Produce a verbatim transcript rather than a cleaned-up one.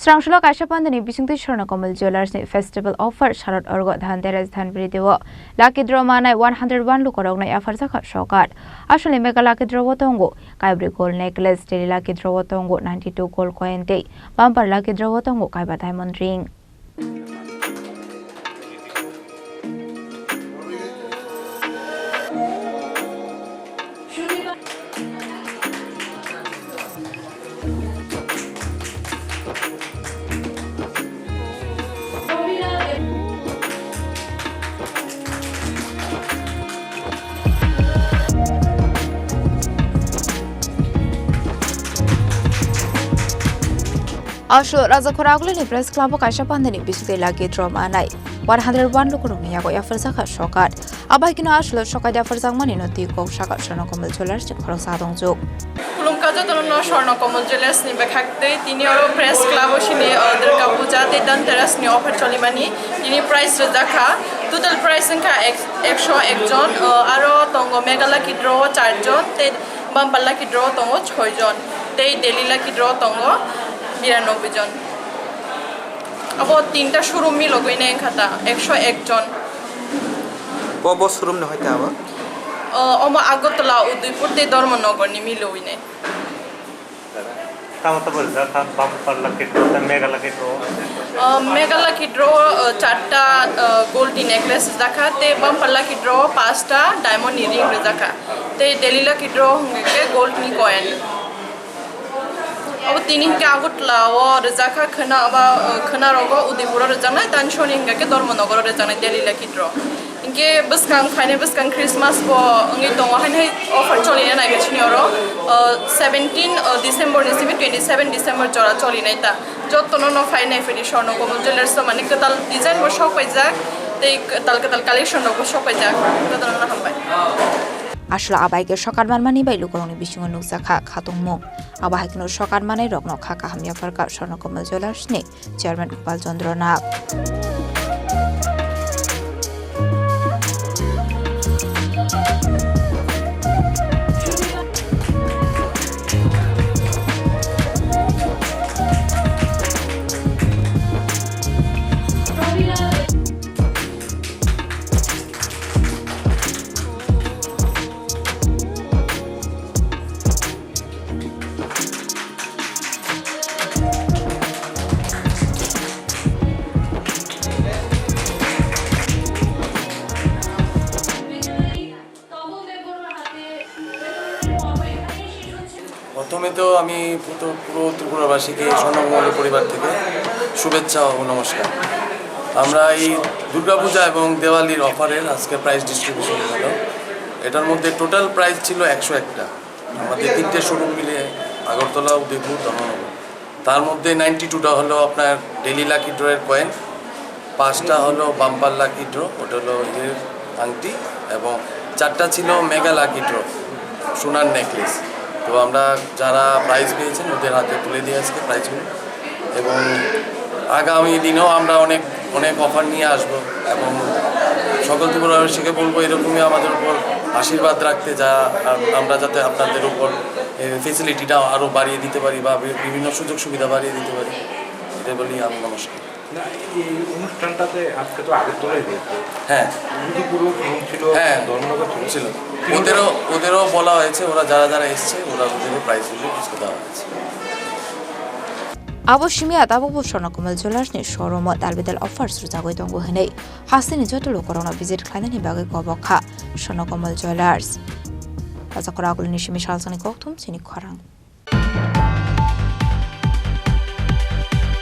Srangsulo kaisa pandani bisingtwi Swarna Kamal Jewellers ni festival offer, Sharad Orgo, Dhanteras, Dhanbri Devo lucky draw manai one hundred one lukurokno yapharjakha sorkar. Aswlni mega lucky draw o tongo kaibrwi gold necklace, daily lucky draw o tongo ninety two gold coin tei bumper lucky draw o tongo kaiba diamond ring. Aswk Rajakhor Agulini Press Club o kaisa pandani bisingtwi lucky draw manai one hundred one lukurokni yago yapharjakha sorkar. Abaikino aswk sokai yapharjakmani no twi kok saka Swarna Kamal Jewellers ni khoroksa tongjuk. Khulumkha jotono no Swarna Kamal Jewellers ni bwkhak tei tini oro Press Club o sini, uh, Durga Puja tei Dhanteras ni offer cholimani tini prize rwjakha. Total prize wngkha ek-, ekso ek jon, uh, aro tongo mega lucky draw o char jon tei bumper lucky draw tongo soi jon, tei daily lucky draw tongo biranoboi jon. Abo tinta showroom milogwi nai wngkha ta, ekso ek jon. Bo, bo showroom ni hoite abo? O, omo Agartala, Udaipur tei Dharmanagar ni milogwi nai. Tamo tamo rijak kha, bumper lucky draw, tei mega lucky draw. Uh, mega lucky draw, uh, charta, uh, gold ni necklace rijak kha, tei bumper lucky draw pasta diamond ni ring rijak kha, tei daily lucky draw hwnkhe gold ni coin. Abo tini hwnkhe Agartala o rijak kha, khwna aba, uh, khwna rogo Udaipur o rijaknai, tani soni hwnkhe Dharmanagar o rijaknai daily lucky draw. Hinkhe bwskang phainai bwskang Christmas bo wngwi tongo, haino offer cholina nai khe chini oro, uh, seventeen, uh, December ni simi twenty seven December jora cholinai ta. Jotono no phainai phidi Swarna Kamal Jewellers o mani kwtal design bo sok paijak, tei kwtal kwtal collection rok bo sok paijak, jotono no hambai. Aswk abai khe sorkar manmani bai lukurokni bisingo nukjakha khatungmung. Abo hai kheno sorkar manai rokno kha kaham yapharkha Swarna Kamal Jewellers ni Chairman Gopal Chandra Nag. প্রথমে তো আমি পুরো, পুরো ত্রিপুরাবাসীকে স্বর্ণকমল পরিবার থেকে শুভেচ্ছা ও নমস্কার। আমরা এই দুর্গাপূজা এবং দেওয়ালির অফারের আজকে প্রাইজ ডিস্ট্রিবিউশন হলো। এটার মধ্যে টোটাল প্রাইজ ছিল একশো একটা। আমাদের তিনটে শোরুম মিলে, আগরতলা, উদয়পুর, ধর্মনগর। তার মধ্যে নাইনটি টুটা হলো আপনার ডেইলি লাকি ড্রয়ের কয়েন, পাঁচটা হলো বাম্পার লাকি ড্র, ওটা হলো হীরের আংটি, এবং চারটা ছিল মেগা লাকি ড্র, সোনার নেকলেস। তো আমরা যারা প্রাইজ পেয়েছেন ওদের হাতে তুলে দিয়ে আজকে প্রাইজগুলো। এবং আগামী দিনেও আমরা অনেক, অনেক অফার নিয়ে আসবো এবং সকল ত্রিপুরাবাসীকে বলবো এরকমই আমাদের উপর আশীর্বাদ রাখতে, যা আম-, আমরা যাতে আপনাদের উপর এই ফেসিলিটিটা আরও বাড়িয়ে দিতে পারি বা বি-, বিভিন্ন সুযোগ সুবিধা বাড়িয়ে দিতে পারি, এটা বলেই আমি নমস্কার। না, এই অনুষ্ঠানটাতে আজকে তো আগরতলায় হয়েছে। হ্যাঁ। উদয়পুরেও ছিল, হ্যাঁ। ধর্মনগর ছিল। ছিল। ওদেরও, ওদেরও বলা হয়েছে, ওরা যারা যারা এসছে, ওরা ওদেরও প্রাইজগুলো আজকে দেওয়া হয়েছে। Abo simi a tabukbo Swarna Kamal Jewellers ni showroom o dalbidal offers rwjagwi tongo hwnwi hasteni joto lukurokno visit khlainani bagwi kobok kha Swarna Kamal Jewellers. Rajakhor Agulini simi salsani kokthum chini khorang.